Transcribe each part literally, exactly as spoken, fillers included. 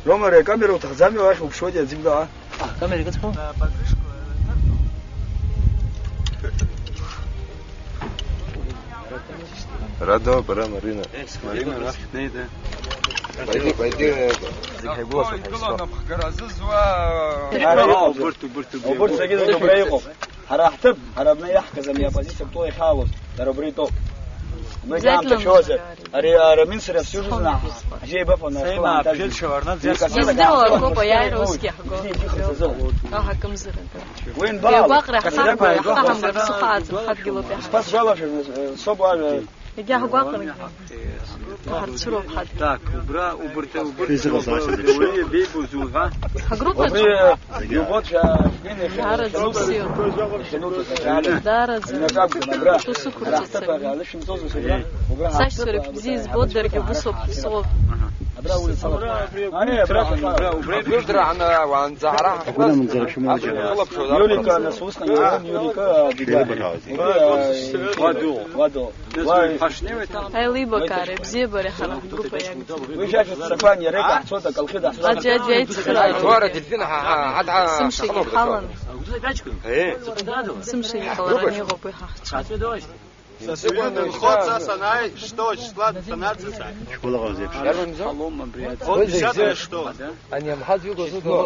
Рома, ари акамера уҭахӡами, уахь уԥшуеит, иаӡбга, а? А, камера игыцху? Радо, пора, Марина. Марина, раз. Пойди, пойди, это. Зегь ҳаигәылацәоуп ҳаишьҭоу. Убырҭ, убырҭ, убырҭ. Убырҭ зегьы зегьы убра иҟоуп. Ҳара ҳҭыԥ, ҳара абна иаҳкыз ами апозициа актәыла иахьаауаз, дара убра итәоуп. Убригьы Обязательно аамҭа шәоуазар, нужно ари, ара Минсыр афсоиужызна ҳзеибыфон, Саима, ашкол аамҭазы. Аԥхьа шәаварнаӡ иаҳкыз. Издыруа акоуп аиааира усгьы иаҳго. Бзиа иџьыхыз азы. Аҳакымзарада. Уи анбаҟало? Иагәаҟра ҳхархәа, иаҳхаҳамгар, ԥсыхәа ааӡырхадгьылоуп иаҳҳәо. Исԥасшәалашәа, э, соуп уажәа. Егьа ҳгәаҟрагьы ҳарцәыроуп ҳадгьыл. Так, убра, убырҭ, убырҭ, Шәизыҟаз ахьӡ еиԥш. Уаҩы иабеибоз уҳәа. Ҳагруппаҿы. Убри, э, иубоит, шәа-, шәнеины, Даараӡа шәа-, ибзиоуп. Шәануҭа, Даараӡа. Аҩнаҿ акәӡам, абра. Шәусықәырҵоит. Раҳҭыԥ сара. Аҟьа, лышәымҭоуҵәҟьа сыгәра. Убра Сашьцәа ҳаҭыԥ, рахь бзиа избоит, даргьы убыс ауп, ҳаԥсоуп. Абра улица. Ани, абра. Убра, убра, убра, убра, ана, уанӡа ара. Агәынамӡара шәымоуџьа. Ҳахылаԥшуа, Иулика, нас усҟан иҳәон, Иулика, Шәеибарҳәазеи? Убри, а, Уадоу. Уадоу. Нас Уа, уаҩ ҳашнеиуеит, аамҭа. Аилибакаареи абзиабареи ҳара ҳгруппа иакәӡам. Уи шәа шәыццакуан, иара икаҳцоит, акалхи даҳзыҟаҵеит. Аӡәы, аӡәы аицхыраауеит. Ҳара дельфин ҳа, ҳа, ҳа, ҳа, Сымшагьы ҳалан. Э? Сымшагьы ҳалараны иҟоуп уи ҳахцәа. Са сыгәра нынхоит, са санааи, шьҭоуа числа санацыцааит. Шәгәалаҟазеиԥш. Иарбан мза? Ол десятое что? Ани амҳаҵә иугәаԥхо.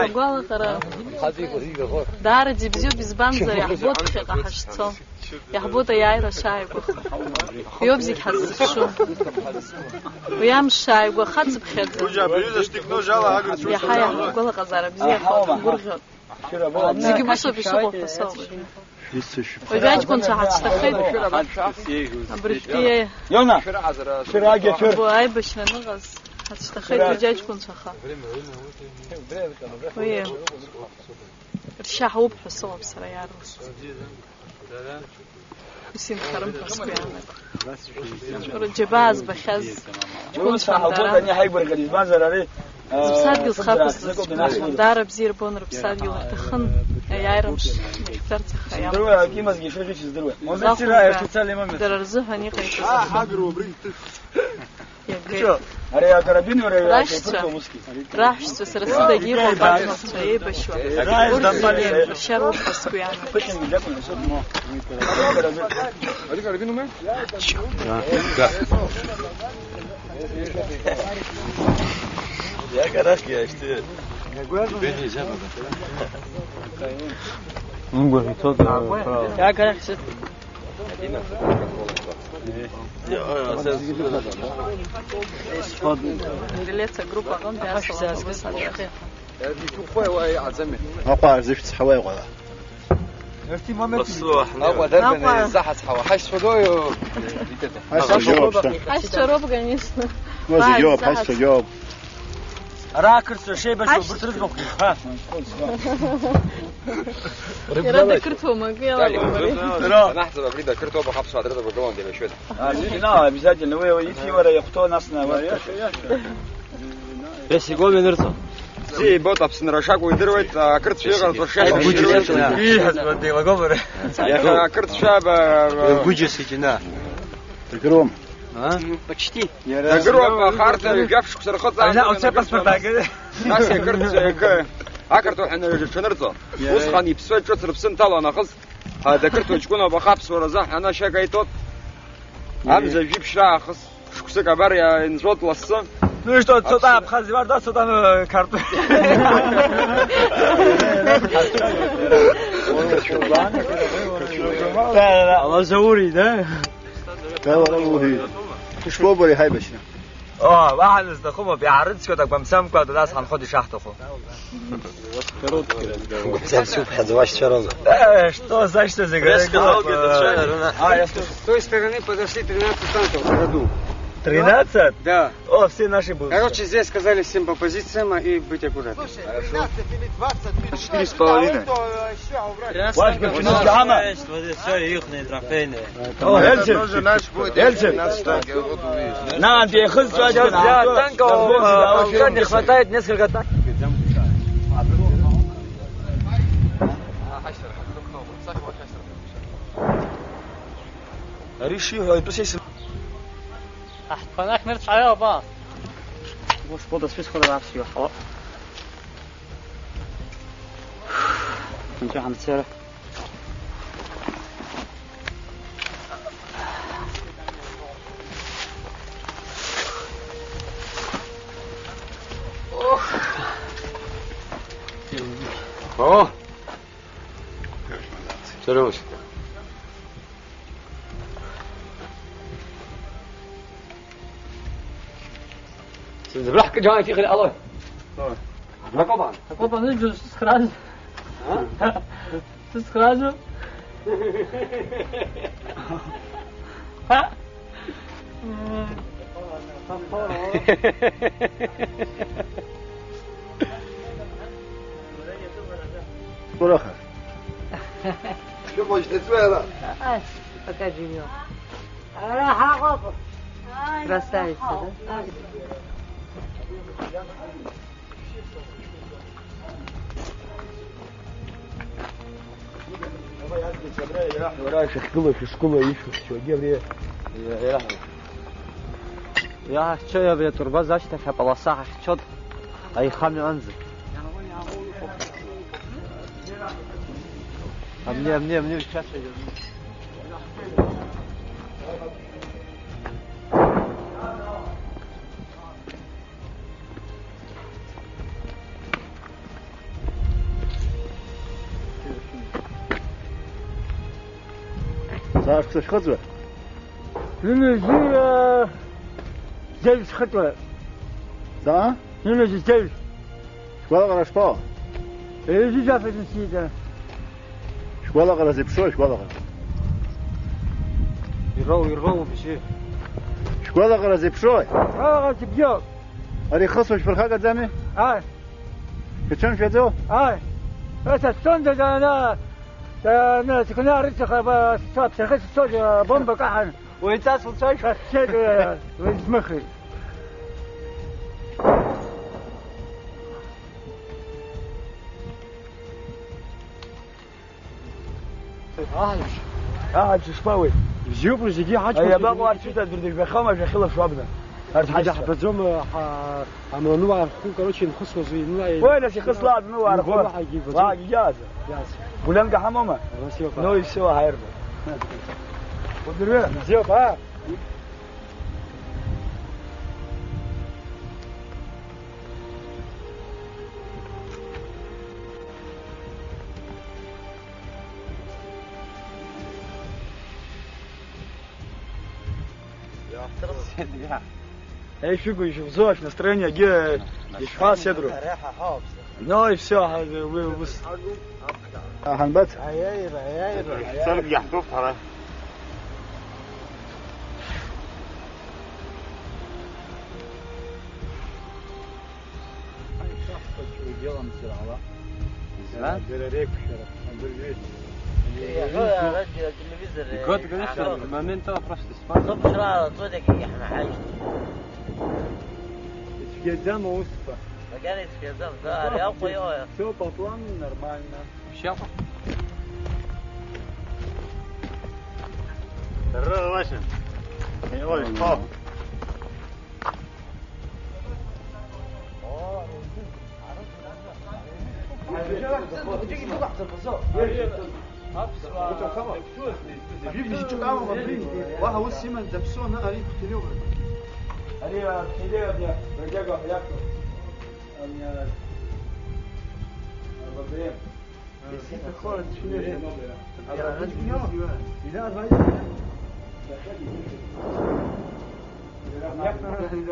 Агәалаҟара. Амҳаҵә иугәаԥхо. Даараӡа ибзиоуп, избанзар, иаҳбоит ԥхьаҟа ҳашцо. Иаҳбоит аиааира шааигәахо. Уиоуп зегь ҳаззыԥшу. Уи амш шааигәахацыԥхьаӡа. Иаҳа иаҳгәалаҟазаара бзиахоит, ҳгәырӷьоит. Зегьы усоуп ишыҟоу ҳәа соуп. Уажәы аҷкәынцәа ҳацәҭахеит. Абыржәтәи Иона! Шәыраагьы, шәыр! Абу аибашьра аныҟаз ҳацәҭахеит уажәы аҷкәынцәа аха. Уи ршьа ҳауп ҳәа сыҟоуп сара иаарласны. Ус инхарым ҳәа сгәы иаанагоит. Рџьабаа збахьаз ҷкәынцәан дара. Зыԥсадгьыл зхақәыз рыцҳан, даара бзиа ирбон рыԥсадгьыл, рҭахын аиааира мш иахьцарц, аха иамуит. Здоровье, акимазгьы ишыхьчыз здоровье. Захәымга дара рзыҳәан иҟаиҵаз ахын. Иагеит. Ари акарабин уара раҳәшьцәа, раҳәшьцәа сара сыда иҟоуп аџьмақәцәа еибашьуа. Урҭ зегьы ршьа руп ҳәа сгәы иаанагоит. Иагарахь сыҭ. Делеца группа аҟынтәи асалам. Иҭухуа уа иҟаӡами? Аҟәа арзышәцҳауа иҟала. Аҟәа дарбан изаҳацҳауа? Ҳашьцәадоу? Ҳашьцәа роуп, конечно. Ҳашьцәа роуп. Ара ақырҭцәа шеибашьуа убырҭ рыӡбахә ишәҳәа. Иара дақырҭуама, акы иалагом ари. Анаҳҵап абри дақырҭуама, ҳаԥсуаа дырҵабыргылон, дыршәоит. А, ну, обязательно, уи, уи ифиуара иахәҭоу, нас, на, вот. Ес игом ианырҵо. Бзиа ибоит, Аԥсынра шакәу идыруеит, ақырҭцәа иҟарҵо шеиҳаб идыруеит. Ииҳәаз деилагом ара. Иахьа ақырҭцәа ба-, ба-, Гәыџьа сиҷына. Дагыруам. А? Почти. Дагыруам, аха арҭ жәаф шықәса рхыҵаан. Аҩны ауцепаспорт ааганы. Нас иакырц-, иакы-, ақырҭуа ҳәа рҽанырҵо. Иара. Усҟан иԥсуа ҿыц рыԥсы нҭало нахыс, а, дакырҭуа ҷкәын абаха аԥсуара азы ҳәа анашьа каиҭот. Иара. Амза жәиԥшьра аахыс, шықәсык абар иа-, инҵәот лассы. Ну и что, цота абхаз, вар, да, цота, э, карту. Да, да, да. Алазаури, да? Ишԥоубари ҳаибашьра? О, уаҳа дызҭахума, иаарыцқьоит агәамсамкәа, нас ҳанхоит ишаҳҭаху. Гәамсам сиуԥхьаӡа уашьцәа роума? Э, что, значит, зегь. Я сказал, где-то чай. А, я слушаю. С той стороны подошли тринадцать танков на ходу. Тринадцать? Да. О, все наши будут. Короче, здесь сказали всем по позициям и быть аккуратным. Слушай, тринадцать или двадцать минут. Четыре с половиной. Ваш, почему Гама? Вот и всё, ихние трофейные. О, Ельцин. Ельцин. На, танков, э, танка не хватает, несколько танков. Реши, ой, тут есть. Ах, панах мир чая, ба. Ушкода сфисхода вапсио. О. Ничего, ҳамцера. О! Здорово. Сынзыбрахкы џьанаҭ иҟалеит ҟалои? Ҳа. Акопан. Акопан ыжәыз схраз. А? Сызхразу? Ҳа? Ураха. Шыҟоу шьҭацәуеила? А, покажи её. Ара ҳаҟоуп. Красавица, да? Уара шәахьгылоу, шәышгылоу, ишәыхьчо, егьи абри. Иаҳчои абри атурбаз ашьҭахь аполоса ҳахьчоит аихамҩанӡа. Амни, амни, амни, сейчас. Сашәхыҵәа? Ҩынҩажәи, э, зеижә схыҵәа. За? Ҩынҩажәи зеижә. Шәгәалаҟара шԥаҟоу? Ҩажәи жәаф сиҵа. Шәгәалаҟара зеиԥшроу, шәгәалаҟара? Ироу, ироу бжьы. Шәгәалаҟара зеиԥшроу? Шәгәалаҟара зыбжьоуп. Ари ихысуа шәԥырхагаӡами? Ааи. Шәацәымшәаӡо? Ааи. Аса стәында, да, да, да, цыгәнаа рыцаха, ба, сцо, аԥсахы сцо, бомба каҳан. Уаҩҵас уцәажәо? Сцеит, уи, уи змыхеит. Аҳ, аҳ, ишԥауеи? Бзиоуп, зегьы ҳаҷкәын. Ари абаҟоу, арҭ шәыҭа дырдыжәбахьоума, шәахьылаԥшу абна? Арҭ ҳаҷкәын. Ҳаибаӡом, ҳа-, амлануаа рхәы, короче, инхысуаз уи, ну, ай-, Уи, нас ихысла, ну, уаа рхәы. Уаагьы ибаӡом. Уаагьы иааз. Иааз. Гәлианка ҳамоума? Ара сиоуп. Ну, и всё, ҳаирба. Удырҩы. Бзиоуп, а? Ишәыгу, ишәывзоу, ашәнастроениагьы ишәҳәа, седру. Но и всё, ҳа-, уи ус. Ҳанбац? Аиааира, аиааира, аиааира. Ҳцаргьы иаҳтәуп ҳара. Избан? Дара реиқәшәара, абыржәы. Иаҳәо, ара, телевизор, Игоит, конечно, иаҳәо. Моментала просто избан? Хымш раалаҵоит, иахьа иаҳнаҳажьит. Ицәгьаӡам аусқәа. Макьана ицәгьаӡам, да, ари акәхеи, иоуа. Всё по плану, нормально. Всё. Здорово, Вася. Ой, что? Ари, а, теле, бля, бля, бля, бля.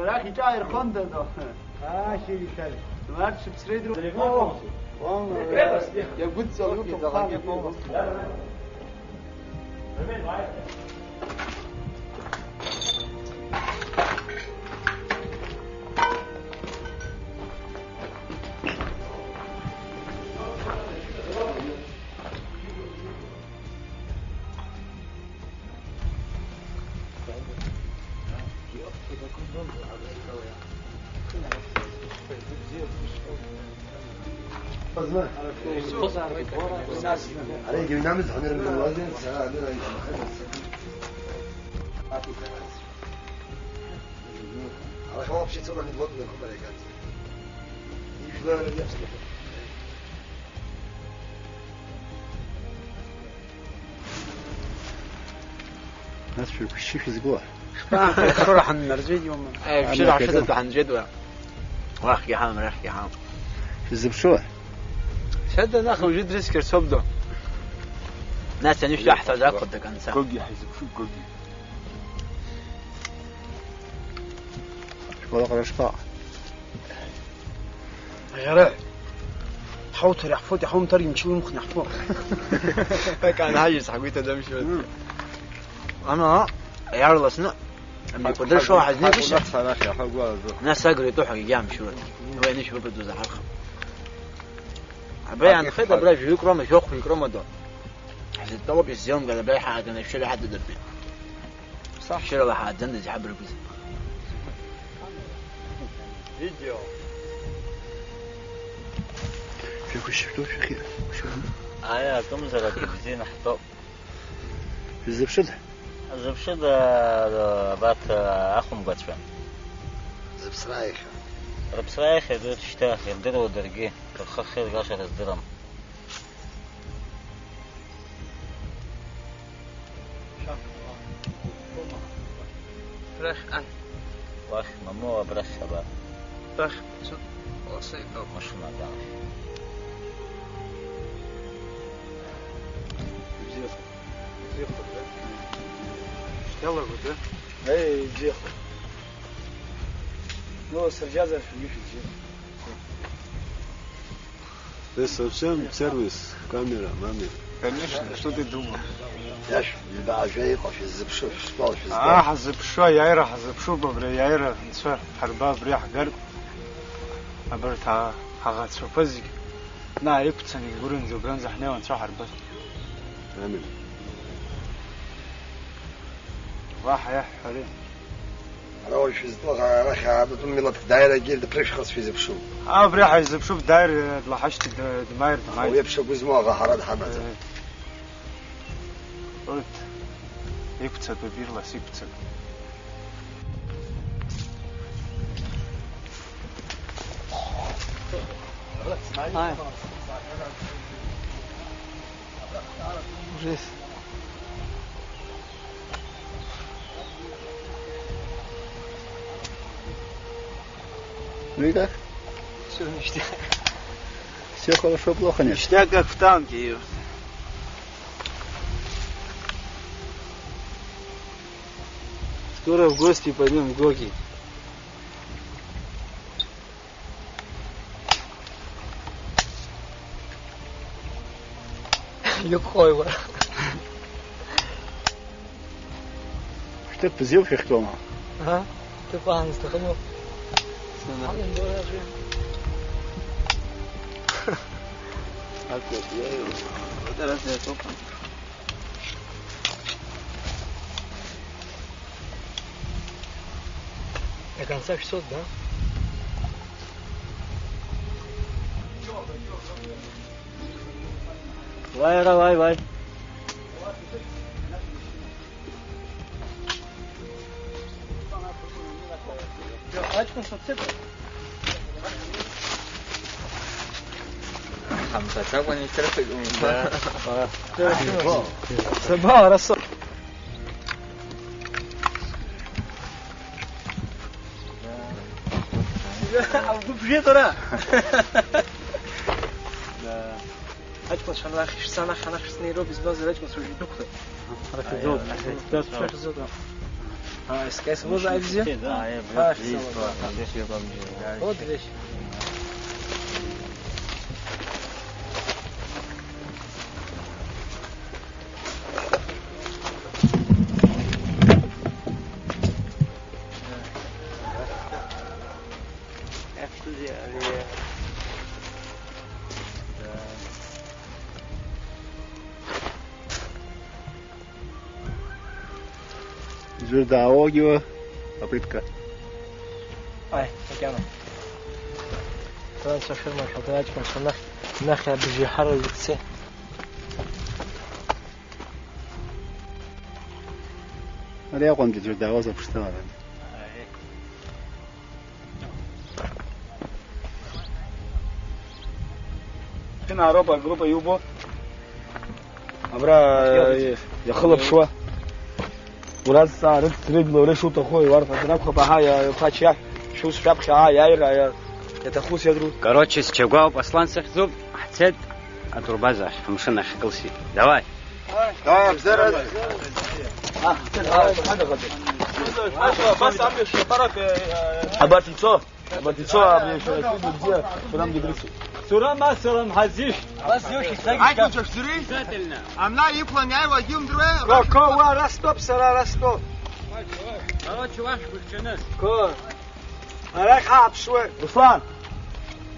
Арахь иҿааирхонда, доу? Арахь иҭаз. Март шықәс реидру. О, о, иагәыдҵалоит. Ара егьыҩнамыз ҳанырымдыруазар, сара аныр аишьҭахаз. Ара хала Шьацоура анекдот нахәмарит. Ижәлар иацәгьа. Нас шәырԥшьы шәызго? Шәара ҳаннарҵәеит иума. Э, шәара Амҩа ҳашәыдатәа ҳанҵәеит уа. Уахьгьы ҳамам, арахьгьы ҳамам. Шәыззыԥшуа? Сада нахуй уажәы дрыцқьар соуп ду. Нас ани шәаҳҭа дақәа до конца. Гогьы ҳаизыԥшуп, Гогьы. Школаҟара шԥаҟа? Аӷьараҳәа. Ҳауҭар иаҳфоит, иҳаумҭаргьы мчы уимхны иаҳфо. Акы анҳажьыз ҳгәы иҭаӡамшьоит. Мм. Ана, иаарласны, амҩақәа дыршо ҳазнеигәышьа. Ҳагәнаҳа арахь иаҳагәаазо. Нас агра итәо ҳәа егьаамшьуеит. Уи анышә ықәыдуз аҳархап. Абра иаанхеит, абра жәаҩык роума, жәохәҩык роума ду. Ҳзыдтәалоуп, исзеилымкааз, абра иҳааганы ашәшьыра ҳадыдыртәеит. Саҳ. Шәшьырала ҳааӡандаз иҳабаргәыз. Видео. Шәықәшьыртәу шәахьы. Аиа, акымзарак ибзианы ҳтәоуп. Шәыззыԥшыда? Зыԥшыда, абарҭ ахәымгацәа. Зыԥсра иахьа. Рыԥсра иахьа, шьҭа ирдыруа даргьы, рхы ахьыргаша рыздырам. Рахь ан. Уахь мамоу абрахь аба. Рахь цуп, ласеитоуп. Машина агалахь. Бзиахә. Бзиахә, да? Шьҭалагәа, да? Еи, бзиахә. Ну, сырџьазар шәгьы шәыбзиахә. Ты совсем сервис, камера, мамер. Конечно, что ты думал? Иашә, ҩба ажәа иҟоу шәыззыԥшу, шәызтәоу, шәызтәоу. Аа, ҳазыԥшу, аиааира ҳазыԥшуп, абри аиааира анцәа ҳарба, абри ҳгартә, абарҭ а-, ҳаӷацәақәа зегь, наа, иқәцаны игәырҩанӡа убранӡа ҳнеиуа анцәа ҳарба. Амин. Уаҳа иаҳҳәари? Ара уажә шәызтәу аӷа арахь аабатәу милаҭк дааирагьы дыԥрышәхырц шәизыԥшуп. Абри ҳаизыԥшуп, дааир, длаҳашьҭит, д-, дмааир, дмааир. Уи аԥшагәы змоу аӷа ҳара дҳамаӡам. Э. Урҭ иқәцатәуп, ирлас иқәцатәуп. Ай. Жесть. Ну и как? Всё ништяк. Всё хорошо, плохо нет. Ништяк, как в танке, ё. Скоро в гости пойдём в Гоги. Иҟои уара? Шәҭыԥ бзиоуп шәахьтәоу, ма? Ага, ҭыԥ аан зҭахыму? Сынана. Акәу, иеиуа. До конца шәцоит, да? Вай, ара, вай, вай. Аҷкәын сыццакуеит. Ҳамҭацакәан иҭырхит умбо. Сабаҟара со-, Агәыбжеит ара! Аҷкәынцәа анахь ишцан, анахь, анахь шәснеироуп, избанзар аҷкәынцәа уажә идәықәлеит. Ҳара шәзоуп. Шәзоуп. А, СКС вызовите? Да. А, я, а, блядь, здесь, здесь, здесь, здесь. Вот здесь. Ӡәыр даауоугьы уа, апытка. Ааи, макьана. Транс афирма шәаҭараҷкәынцәа нахь, нахь абжьы ҳара зықәцеи. Ари аҟәантәи ӡәыр даауазар ԥшӡала. Ароуп агруппа иубо. Абра, э, иахылаԥшуа. Уразҵаа, рыцрыбло, рышуҭаху, иуарҳәазар акәхап, аҳа, иа-, иқәача, шәус шәаԥхьа, аа, иааира, иа-, иаҭаху сеидру. Короче, Счагәа ауп Аслан сыхьӡуп, ҳцеит атурбаза ахь, амшын ахь кылсит. Давай. Давай, бзера. Абарҭ ицо? Абарҭ ицо, абри шәара шәыдгьы, шәара мгьы дрыцу. Сурам асалам ҳазишь. Аиқәаҵәа шәзыри? Обязательно. Амна иқәлан иааиуагьы умдыруеи? Ко, ко, уа, ара стәоуп сара, ара стәоуп. Короче, уахь шәгәыхьчаны. Ко. Арахь ҳааԥшуеит. Руслан!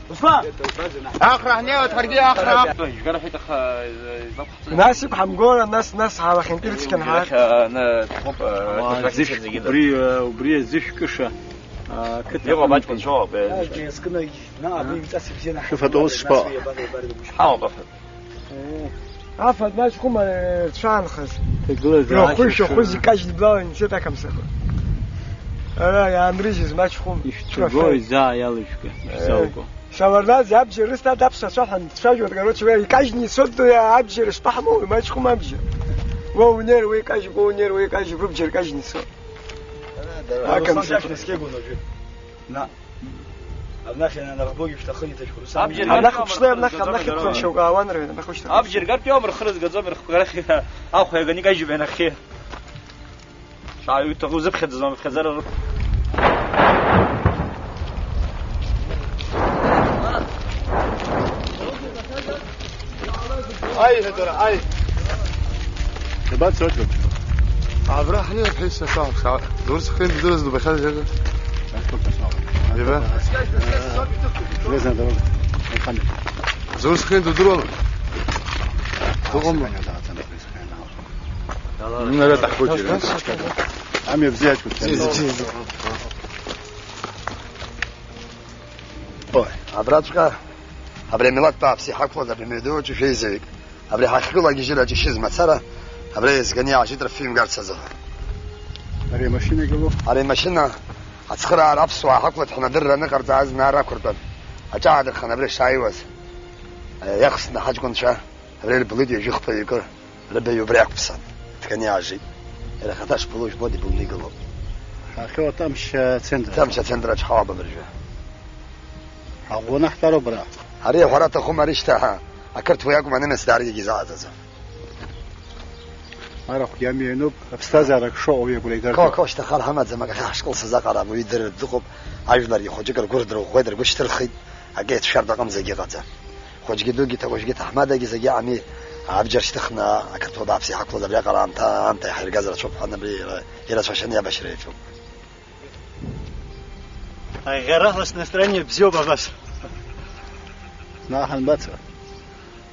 Руслан! Ахра ҳнеиуеит, ҳаргьы ахра ҳақәтәоит. Жәгара ҳәа иҭаха, изақәҳҵоит. Нас иқәҳамгои, нас, нас ҳалахьынтә ирыцқьан ҳааит. Иахьа, ана, дхоуп, а, Ауаа, зышә-, зегьы убри, а, убри азышәкыша, а, қыҭа иҟоуп, аҷкәынцәа ыҟоуп, э. Иазкынагь, наҟ абри имҵас ибзианы ҳшыфатәу ҳаҭыр, сшԥаҟа? Нас уи абанеибаргәышьа. Ҳауп, афатә. Афатә маҷхәума, э, рцәаанхаз? Ҭагылазаашьа рахәы шәахәы шәы- зикажьны блала инцеит акамсақәа. Ара иаанрыжьыз маҷхәума. Ишәцәагои, заа иалышәкы, ишәзалго. Э, Шаварнаӡе абџьар рысҭа аԥсуа цәаҳәа анцәажәоит, короче, уи икажьны ицоит, уи абџьар шԥаҳмоу, имаҷхәума абџьар? Уа унер, уи икажь, уа унер, уи икажь, рыбџьар кажьны ицоит. Акамсақәа. Наҟ. Абнахь иананаӷбогьы шәҭахын иҭашәхәырса. Абнахь иԥшлеи, абнахь, абнахь иԥхын шьоук аауан рҳәеит, абнахь ушьҭахь. Абџьар гартә иоума рхы рызгаӡом, рхқәа рахь ауха иаганы икажьуп ианахьхьи. Шааҩ иҭаху зыԥхьаӡаӡом, иԥхьаӡара рықә. Аи, ҳәа дара, аи. Дабацои? Абра ҳнеиуеит ҳәа исҳәахьан, ҳәа. Зурс хин ддырыз дубахьаз џьага. Иба? Железная дорога. Алхамит. Зурс хин дудыруама? Дыҟоума? Нара таҳбоит џьара. Амҩа бзиа аҷкәын. Бзиа, бзиа, бзиа. Ой, абраҵәҟьа, абри амилаҭтә ааԥс иҳақәлаз абри амҩаду аҿы шәеизаҩык. Абри ҳахьгылоу агьежьыра аҿы ишьыз мацара, абра еизганы иаажьит рыфҩы мгарц азыҳәан. Ари амашьына игылоу? Ари амашьына ацхыраара аԥсуаа ҳақәлеит ҳәа адырра аныҟарҵа азна ар ақәыртәан. Аҿаадырхан абра ишааиуаз, иахсны ҳаҷкәынцәа абра ирбылит ҩажәи хԥаҩ акы, рыбаҩ убри ақәԥсан. Дганы иаажит. Иара ахаҭа шбылоу жәбоит, ибылны игылоуп. Ҳахьоу Тамшь ацентр. Тамшь ацентрраҿ ҳауп абыржәы. Ҳаӷәӷәаны ҳтәароуп ара. Ари аҳәара аҭахума, ари шьҭа ҳа, ақырҭуа иакәым, анемец дааргьы изааӡаӡом. Арахә иамҩа иануп, аԥсҭазаара ак шыҟоу иагәра игарҭоуп. Қо, қо, шьҭа хар ҳамаӡам, акы ахьаҳшкыл сызаҟара, уи идырыр дыҟоуп, ажәлар ихәыҷык ргәы рдырӷәӷәеит, ргәы шьҭырхит, акы еицәшәартә аҟынӡагьы ыҟаӡам. Хәыҷгьы дугьы ҭакәажәгьы ҭаҳмадагьы зегьы ами, абџьар шьҭыхны ақырҭуа бааԥс иҳақәлаз абриаҟара аамҭа, аамҭа иҳаиргазар ацәоуп ҳәа абри ирацәашаны иабашьра иаҿуп. Аӷьараҳәа снастроение бзиоуп абас. Наҟ ҳанбацо?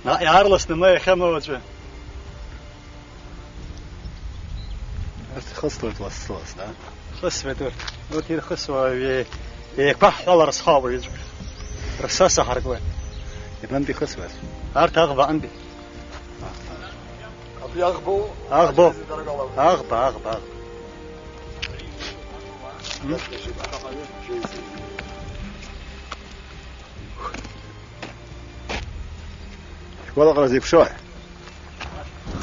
Наҟ иаарласны ма иахьа ма уаҵәы. Урҭ ихысуеит лассы-ласс, да? Ихысуеит урҭ. Урҭ ирхысуа, е-, еиқәаҳҳәалар схы ауаҩыҵәҟьа. Рсаса ҳаркуеит. Иабантәи ихысуаз? Арҭ аӷбаҟынтәи. Абри аӷбоу? Аӷбоу. Аӡәы дара гала. Аӷба, аӷба, аӷба. М? Шәгәалаҟара зеиԥшрои?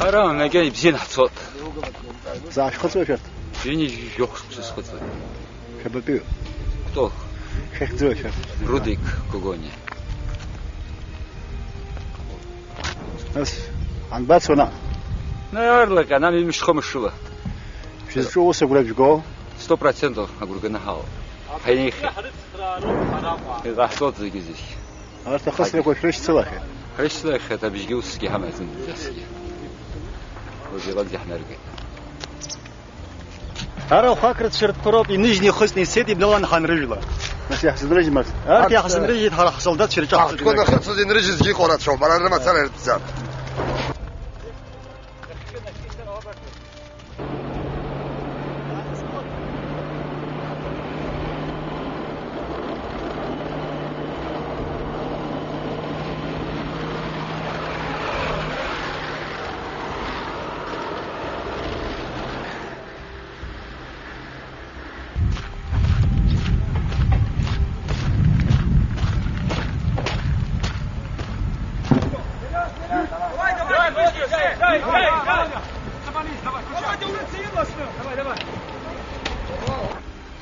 Ара, макьана ибзианы ҳцот. Заашәхыҵуа шәарҭ? Ҩынҩажәи жәохә шықәса схыҵуеит. Шәабатәиу? Кто? Шәахьӡуи шәарҭ? Рудик Кугони. Нас, анбацо наҟ? Наарлак, ана ҩымш-хымш рыла. Шәызҿу ус агәра жәго? Сто процентов агәра ганы ҳаауп. Ҳаинеихьеит. Иҟаҳҵоит зегьы-зегь. Арҭ ахысрақәа шәрышьцылахьеит. Ҳрышьцылахьеит, абжьгьы усгьы ҳамаӡам, насгьы. Уажәы иҟынӡа иаҳнаргеит. Ара хәак рыцәшәыртәқәа роуп, иныжьны ихысны ицеит, ибналан ҳанрыжәла. Нас иаҳзынрыжьма? Арҭ иаҳзынрыжьит, ҳара ҳсолдатцәа ирҿаҳҵеит. Аҳҭқәа нахьырцоз инрыжьызгьы иҟоу рацәоуп, ара рымацара иртәӡам.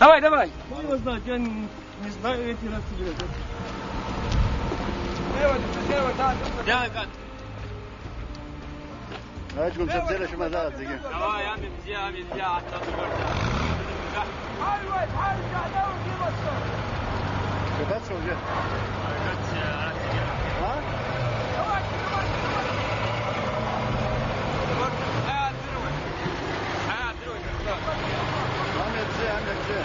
Давай, давай. Хуй его знает, я не, не знаю эти расценки. Делай, делай, да, да. Делай, да. Аҷкәынцәа, абзиара шәымазааит зегьы. Давай, амҩа бзиа, амҩа бзиа, аҭак угарҵа. Шәабацо уажәы? А? Амҩа бзиа, амҩа бзиа.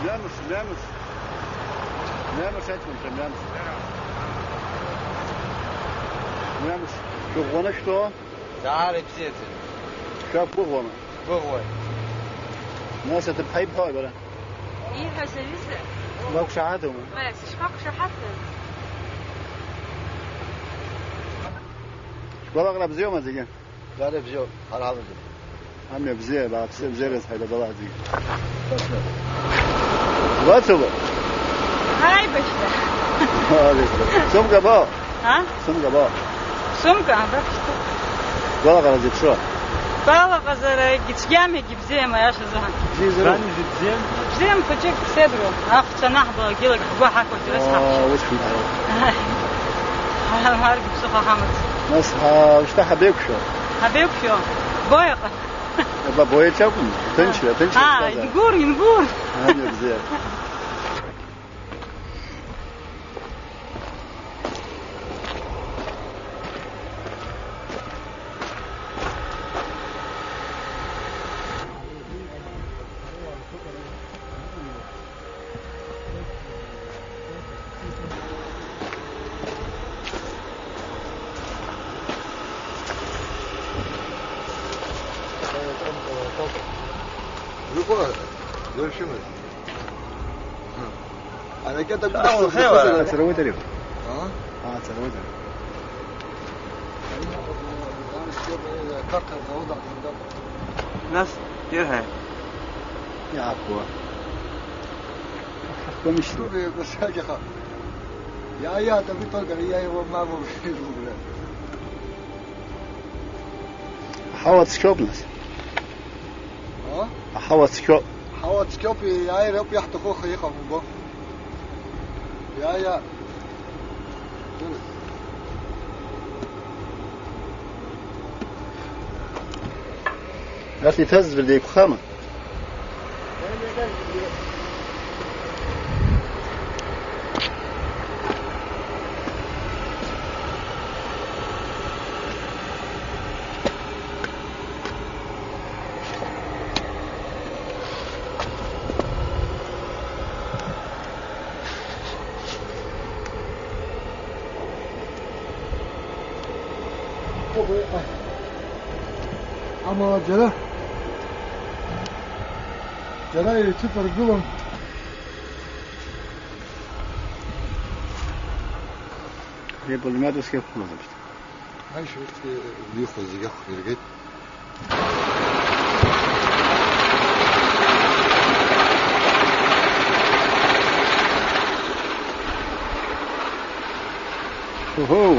Мҩамш, мҩамш. Мҩамш, аҷкәынцәа, мҩамш. Мҩамш. Шәыӷәӷәаны шәтәоу? Даара ибзиаӡам. Шәақәгәыӷуама? Сгәыӷуеит. Нас аҭыԥҳа ибҳәои бара? Ииҳәаз аҩыза? Бақәшаҳаҭума? Ма, сышԥақәшаҳаҭыз? Шәгәалаҟара бзиоума зегьы? Даара ибзиоуп, ҳара ҳамаӡам. Амҩа бзиа, бааԥсы, бзиараз ҳаибабала зегьы. Бацәоума? Ааибашьра. Сумка бо? А? Сумка бо? Сумка, абра шьҭа. Гәалаҟара зеиԥшроу? Гәалаҟазарагьы цәгьам, егьи бзиам, аиаша азыҳәан. Бзиазароуп. Бзиам, хәыҷык седруа. Ахәцәа анаҳбалак, илак ҳгәы ҳақәырҵоит, Аа, ҳаҳәшьа. Ус шәымҳәароуп. Ҳаргьы ԥсыхәа ҳамаӡам. Нас ҳа-, шьҭа ҳабеиқәшәо? Ҳабеиқәшәо. Боиаҟа. Аба, боиаҿ акәым, ҭынчра, ҭынчра Аа, ԥсҭазаара. Ингәыр, Ингәыр. Амҩа бзиа. Анакета. Ацаруеит ари. А? А, ацаруеит ари. Нас ирҳәааит. Иаақәа. Ҳахкәамышьҭроуп. Иа, иа, тобы только я его маму. Аҳауа цқьоуп, нас. А? Аҳауа цқьоуп. Аҳауа цқьоуп, иааира ауп иаҳҭаху, аха иҟам, умбо. Иа, иа. Арҭ иҭазыӡбар деиқәхама? Амала џьара, џьара еицәыҵаргылон. Абри апулемиот ус иақәгылоуп. Аишьа, урҭгьы ихәа зегьы ақәиргеит. Уҳоу!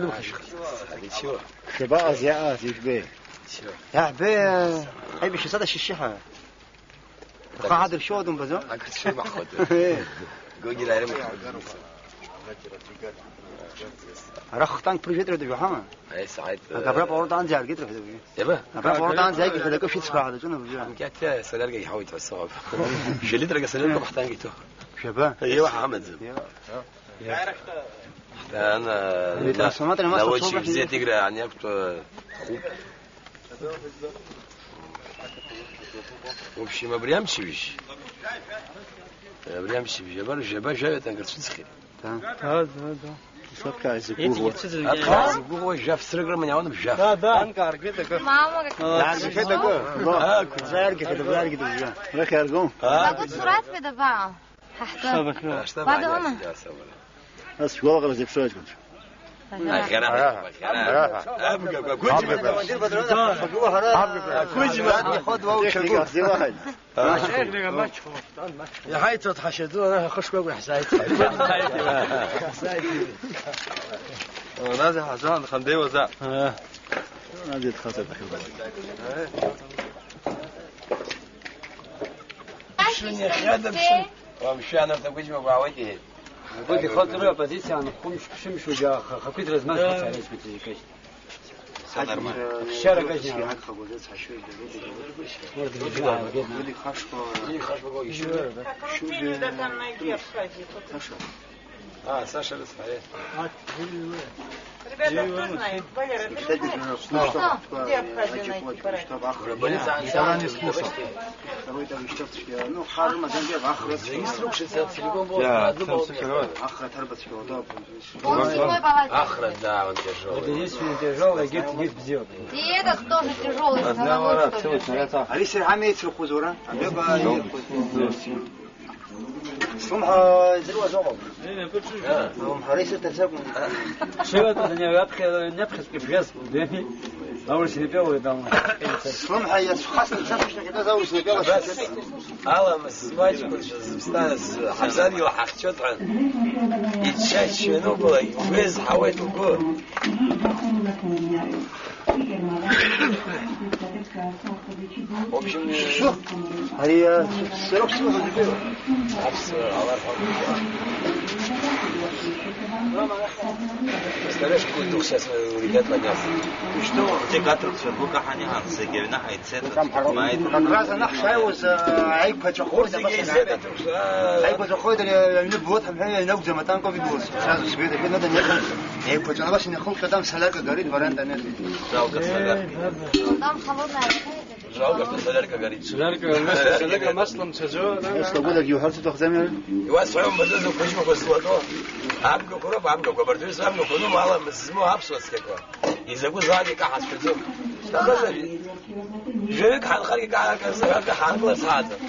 Ҳзеилымхашьахаз. Ничего. Шәабаҟаз, иааз, ижәбеи? Ничего. Иаҳбеи, аибашьра садашьышьшьыҳәа. Ухы ҳадыршьуа думбаӡо? Ақырҭцәа имаҳхуеит. Гогила ирымхуеит. Ара хтанк ԥыржәеит рҳәеит, ҳәама? Аи, сааит, Ак абра э, поворот анӡа иааргеит рҳәеит уажәы. Иаба? Абра поворот анӡа иагихьеит, акы шәицхраа ҳәа даҿын абжьы. Анкьаҭиа солярка иҳауеит ҳәа сыҟоуп. Жәа-литрак асолярка ҳтанк иҭоуп. Жәаба? Иуа ҳамаӡам. Иа. Ҳтан, Абри на-, трансформатор имаша наводчик цоуп, бзиа Тигра аниақәтәа хуп. В общем, абри амчыбжь. Абри амчыбжь, абар, жәаба, жәаҩа танк рцәыӡхьеит. Да. Да, да, да. Саԥхьа изықәгәыӷуа. Иҵегь ицәыӡын. Аԥхьа изықәгәыӷуа, жәаф срыграма иауан, жәаф. Да, да. Танк ааргеит акы. Мама, как Мама, иааргахьеит акы. Ақәыӡ. Иааргахьеит, иааргеит, иааргахьеит. Рахь иааргом. Бабу, сурат бедаба. Ҳаҳтәы. Штаб Бада аниас, ума? Иаасабра. Ас шәгәалаҟара зеиԥшроу аҷкәынцәа. Аӷьара, аӷьара. Абгақәа, қәыџьмақәа. Абгақәа. Техника ахьзеилаҳаз. Иҳаиҭоит ҳашьаду, ара ҳхышқәа акәу иаҳзааит. Нас иҳазаан хандеиуаза. Нас иҭхазар дахьыҟоу. Ԥшын иахьадыԥшын. Уамшәан, урҭ ақәыџьмақәа аауеит, иҳәеит. Агәыӷь ихоу аҵаруи, оппозициа анхәымш-ԥшымшәу џьа ха-, хақәиҭра змаз хацара исмыцәеижькышт. Ҳаџьымшьа Хшьара кажьна. Урҭ рыжьаа агеит. Шьугьы, Саша. А, Саша рыцҳа, э. Ребята, кто знает? Валера, ты знаешь? Где Абхазия найти, Барак? Больница Никогда не слышал. Второй там ещё, ну, Харма, Занге, Вахра. Ахра, Тарбацкого, да. Ахра, да, он тяжёлый. Это единственный тяжёлый, гет, гет бзиот. И этот тоже тяжёлый, с головой, что ли? Алиса, а имеется у Хузура? А где бы Слымҳа зыруаз ыҟоуп. Слымҳа рыцҳа ҭацагәын. Шьыла дунеи аԥхьа, аԥхьаҵәҟьа ибжьаз, дами. Аурыс инапы ауеит, дам. Слымҳа иацәхасны дцашәа кәтаз аурыс инапы алашәҵеит. Аламыс змаҷқәа зыԥсҭаз ҳабзадгьыл ҳахьчоит ҳәа. Ичча-ччо ианубалак, угәы иазҳауеит угәы. В общем, ари, э, срок срок. Аԥсуара ҟалар ҳәа. Конечно, будет двух сейчас, э, у ребят подняться. И что, те кадры все, ну, как они, а, все, говорю, на, ай, центр, Там хорошо. Как раз она шаялась, э, ай, пачахой, Узы да, гей, пацаны. Зета, а. Ай, пачахой, да, э, не было, там, э, не, где мы там, ковид был. Сразу себе, да, надо, нет. Эй, пацаны, вас не хлопка, там солярка горит, варианта нет. Жалко солярки. Там холодная вода. Жалко, что солярка горит. Солярка, солярка маслом цәаӡәо, да? Ус агәыдагь иуҳәарц уҭахӡами? Иуасҳәом, базаза хәыҷқәа златәо. Амгақәа роуп, амгақәа, абарҭ рҩызцәа амгақәа, ну, мала змоу аԥсуа цқьақәа. Изакәызаалак икаҳа сшәаӡом. Шьҭахьазар, жәаҩык ҳанхаргьы каҳаргылар сааӡам.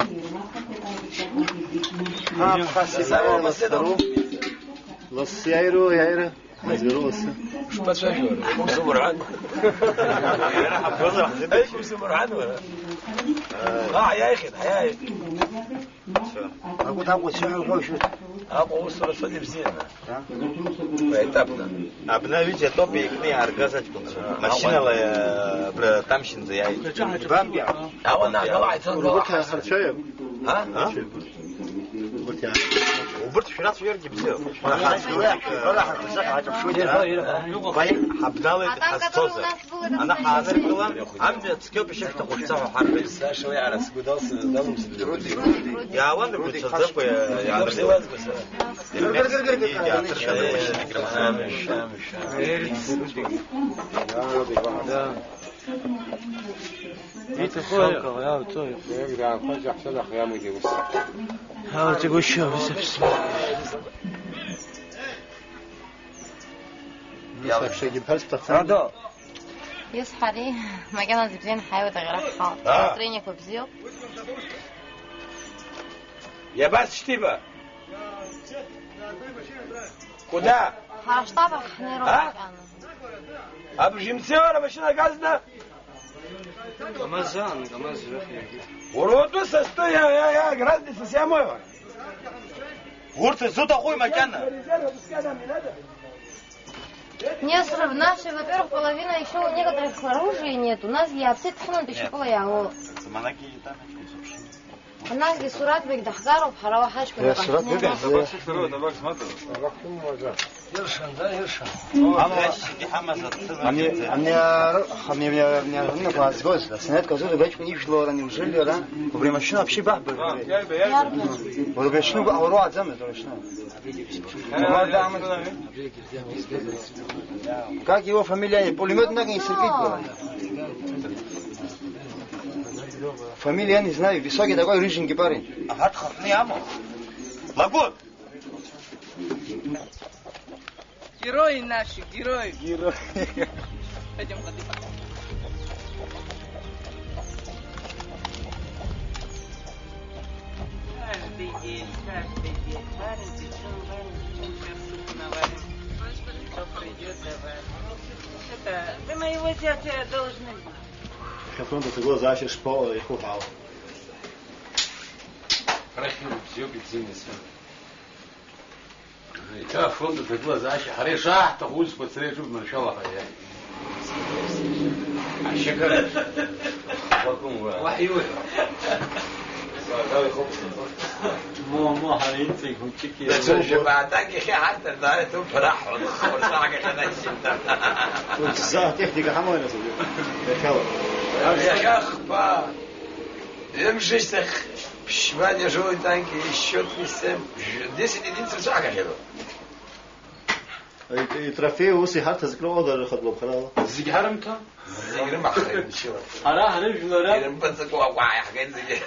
Ҳа, ԥхасҭа Сара иааиуа лассы ласдыру. Лассы иааируа, иааира. Ҳазберуа лассы. Шԥацәажәо, ара? Иқәымсымырҳан. Иара ҳабгозар ҳзыдыршьит. Иқәымсымырҳан, уара. Аа, ҳаиааихьеит, ҳаиааихьеит. Акәыт, акәыт, сыҳәа уҳәоушәа. Аҟәа усура цоит ибзианы. Ҳа? Поетапно. Абна ҩыџьа атоп еикны иааргаз аҷкәынцәа. Аа, машьынала, э, абра Тамшьынӡа иааит. Бамбиа. Ауан, ага, уааицон. Урҭ ҳарцәаҩуп? Ҳа? Ҳа? Убырҭ иаан. Убырҭ шәрацәажәаргьы бзиоуп. Ҳабналеит ҳазцозар. Ана ҳааныркылан, амҩа цқьоуп ишышәҭаху шәца ҳәа ҳарҳәеит. Саша уи ара сгәы далсны далымсит. Иаауан ргәы ҽаӡакәа иааныркылан. Да. Иҭахо иҟало, иаауҵо иҟало. Иагьраанхоит, иаҳцалахо иамуит ус. Иаауҵагәышьо, ус аԥсуа. Ус аԥшагьы бҳәарц бҭахӡам? Радо! Исҳари, макьана зыбзиан ҳаиуеит аӷьараҳәа. Аа! Настроениеқәа бзиоуп. Иабасшьҭиба? Куда? Ҳара аштаб ахь ҳнеироуп макьана. Абжьымцеуара машьына газна? КамАЗ-ан, КамАЗ жәохьа иаргьы. Уроду састо я, я, я, разница с ямоева. Урҭ зуҭахуи макьана? Не срыв-, наши, во-первых, половина ещё у некоторых оружия нет. У нас я аԥсы дхынантә ишьапыла иаауоу. Заманагьы еиҭанакит, вообще. Анахьгьы Сураҭбег даҳгароуп, ҳара уаҳа ҳаҷкәын. Э, Сураҭбег, ҳазнеиуа. Иршан, да, иршан. Ани, ани, ар-, ани, ани, ани, ани, ани, аазгоз, асинаҭ казура баҷкәын ижәлоура, неужели ара? Убри амашьына вообще баҳбар? Иарбан? Убри амашьына уаруаӡамызт, уара шьҭа. Как его фамилия? Пулемёт наган исыркит было. Фамилия не знаю, высокий такой, рыженький парень. Ага, тхахни амо. Лагут! Герои наши, герои. Герои. Пойдем, Владимир. Каждый день, каждый день. Варим, печём, варим, печём, сейчас суп наварим. Кто придёт, давай. Это, вы моего зятя должны знать. Хьаҭонда ҭагылазаашьа шԥаҟоу, ихуҳәаау? Рахьым бзиоуп, ибзианы исымоуп. Иахьа афронт аҭагылазаашьа ҳара ишаҳҭаху аусқәа ацара иаҿуп, маншәала ҳәа иа-, ашьакара. Уахь иуеи? Мо, мо, ҳара иҵегь хәыҷык иаҿуп. Даҽа жәабаҟа танк иахьа ҳарҭар дааиҭоуп, ҳара ҳҳәон, хәырсаҳак иахьанашьҭымҭа. Ус заа атехника ҳамоуи нас уажәы? Иахьала. Иахьа хԥа. Ҩымш рышьҭахь ԥшьба тяжелый танки, ещё три семь, десять единиц рацәак ахьыҟоу. И, и трофеи ус иҳарҭаз акрыҟоума дара рхатә лабхарала? Зегь ҳарымҭо? Зегь рымаҳхеит мчыла. Ҳара ҳрыжәлара. Ирымпыҵакуа уаа иаҳгеит зегьы.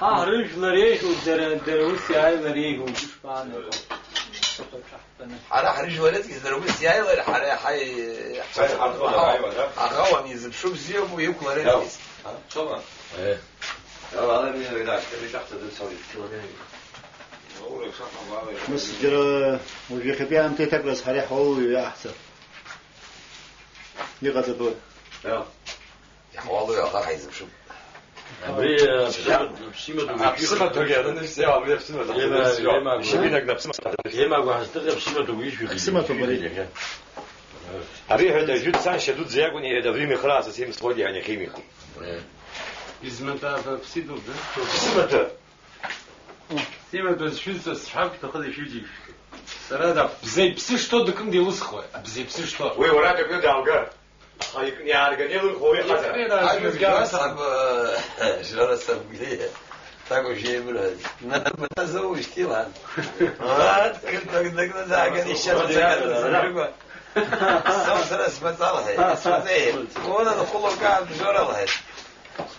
Ҳа ҳрыжәлар еиӷьу дара, дара ус иааилар еиӷьу ишԥаанагоу? Ҳара ҳрыжәлар рыҵкьыс дара ус иааилар, ҳара иаҳа и-, ҳара ҳархәалаауа, да? Аха уанизыԥшу бзиоуп уи иқәлара. Иау. Рыҵкьыс. Ҳа? Ҽыма? Э. Иау, ала мина уи рашьҭа, уи шахта дыцәалеит, километр. Ус џьара уажә иахьатәи аамҭа иҭакраз ҳара иҳауалуҩы иаҳцап. Иҟаҵатәу. Иау. Иаҳуалуи аӷа ҳаизыԥшуп. Абри, э, аԥсымаҭәагьы, аԥсымаҭәагьы, абри аԥсымаҭәагьы. Ишьапы инагны аԥсымаҭәагьы. Ари ҳәа дажәит, саншьа дуӡӡа иакәын, иҳәеит, абри михраа са сеимсхуеит, иаанахьеимихуеит. Измаҭәа аԥсидуп, да? Аԥсымаҭәа. Симаҭәа зшәыз сҳәап, шәҭахыда ишәыџьеишьо? Сара да, бзеи-, бзеи што дыкны дилысхуеит, бзеи-, бзеи што. Уи уара дыкны даалгар. Аха ик-, иаарганы илырхуа уи ахаҵара. Икны Аҩызгьы дааскьон. Асаб, э, Жора Сабгли, такәа шәеибырҳәаз. Наб-, назоуижьҭеи лан. Ат, кыр-, кыр-, кыр-, даган ишьа Ура, мцакәа ура, ура. Сара смаҵалаҳәа, смаҵеи. Уна нхуло каан Жора лҳәеит.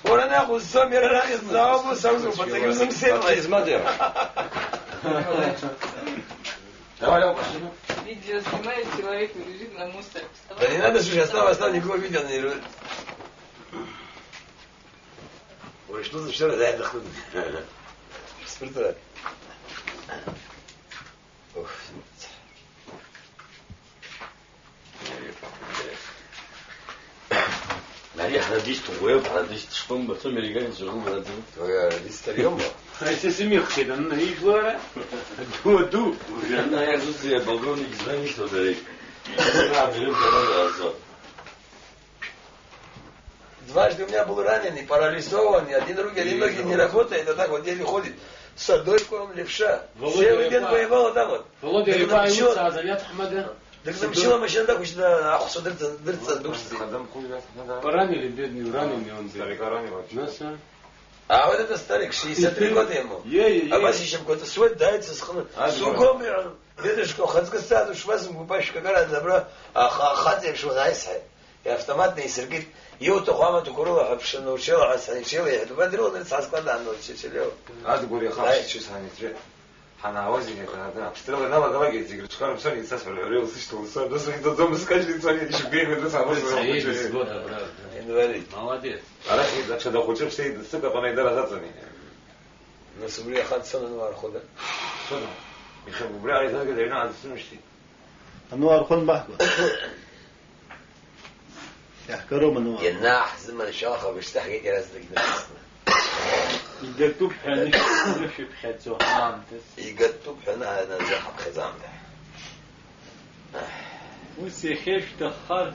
Ура, наҟ узцом, иара арахь ззаауам, ус акәзар, убаҵагьы узымсеит, лҳәеит. Патизма дер. Давай, давай, пошли. Видео снимает, человек лежит на мусоре. Да не надо, слушай, оставь, оставь, никакого видео не ру-. Ой, что за вчера, да, это хуй. Спиртовая. Ух. Ари ҳрадист ӷәӷәоуп, ҳрадист шԥамбац, американец ӷәӷәа ҳаӡам. Уи арадист ариоума? Ҳаи, са сымҩахҟьеит, аннаижәлара, аду, аду. Уже она, я тут себе полковник звонит, что говорит. Дважды у меня был раненый, парализованный, один руки, один ноги не работает, а так вот еле ходит. С одной ком левша. Володя, целый день воевал, а там вот. Володя, это Рифаи ничего. Уца, Азалиат Ахмада. Дык-, дымчыла машьына дақәышьҭны ахәцәа дырҵан, дырҵан дықәсҵеит. Поранили, бедный, раненый он был. Старика ранило. Ну, всё. А вот это старик, шестьдесят три года ему. Е, е, е. Абас ишьапқәа ҵысуеит, дааит сызхны. А, суком, дедушка, ухаҵкы сцааит, ушԥасымгәаԥашәкакара, абра аха-, ахаҵа еиԥш уанаисҳәеит. Иавтомат наисыркит, иуҭаху амаҭәақәа рыла ҳәа ԥшын уҽеилаҳәа саниҽеилеиҳәеит, убра дрыланы сааскәада аанылчча Чалеу. Адгәыр иаха Аи. Аԥшьцәа саниҵәеит. Ҳанаауаз инеиҳаны, аԥстрела иналагалак зегь рыҽхарыԥсан ицасҳәар ҳәа реилсышьҭаланы саб дасыхьӡаӡомызт, скажьлицо ишәгәеиҳәада саб Даиа изгода, брат, да. Инвалид. Молодец. Арахь аҽада хәыҷы ԥсеидыццык аҟны аидара заҵами. Нас убри аха дцон ануаархәыда. Цода. Иахьа убри ааизыргаз аҩны аадсымышьҭит. Ануаархәын баҳгәа. Иаҳгароума, ну? Ианаҳзыманшәалахалак, шьҭа ҳгеит иаразнак днықәсны. Игатәуп ҳәа анышә-, анышәыԥхьаӡо ҳаамҭаз. Игатәуп ҳәа ана-, аназы ҳаԥхьаӡа аамҭа. Ус иахьа шәҭаххар,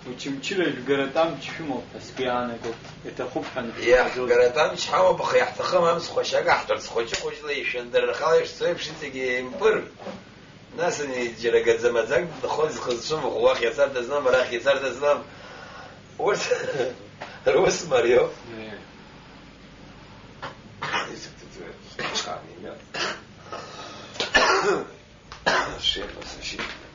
Очамчыра жәгаратә амч шәымоуп ҳәа сгәы иаанагоит, иаҭахуп ҳәа анышәмаҳәаӡоз. Иаҳгаратә амч ҳамоуп, аха иаҳҭахым амц хәашьак аҳҭарц, хәыҷы-хәыҷла ишәандыррахала ишцо еиԥш иҵегьы еимпыр. Нас ани џьара гаӡа-маӡак дынхоит, зхы зцәымӷу, уахь иацарҭа змам, арахь иацарҭа змам. Урҭ рус мариоуп. Е. Шефа, шефа.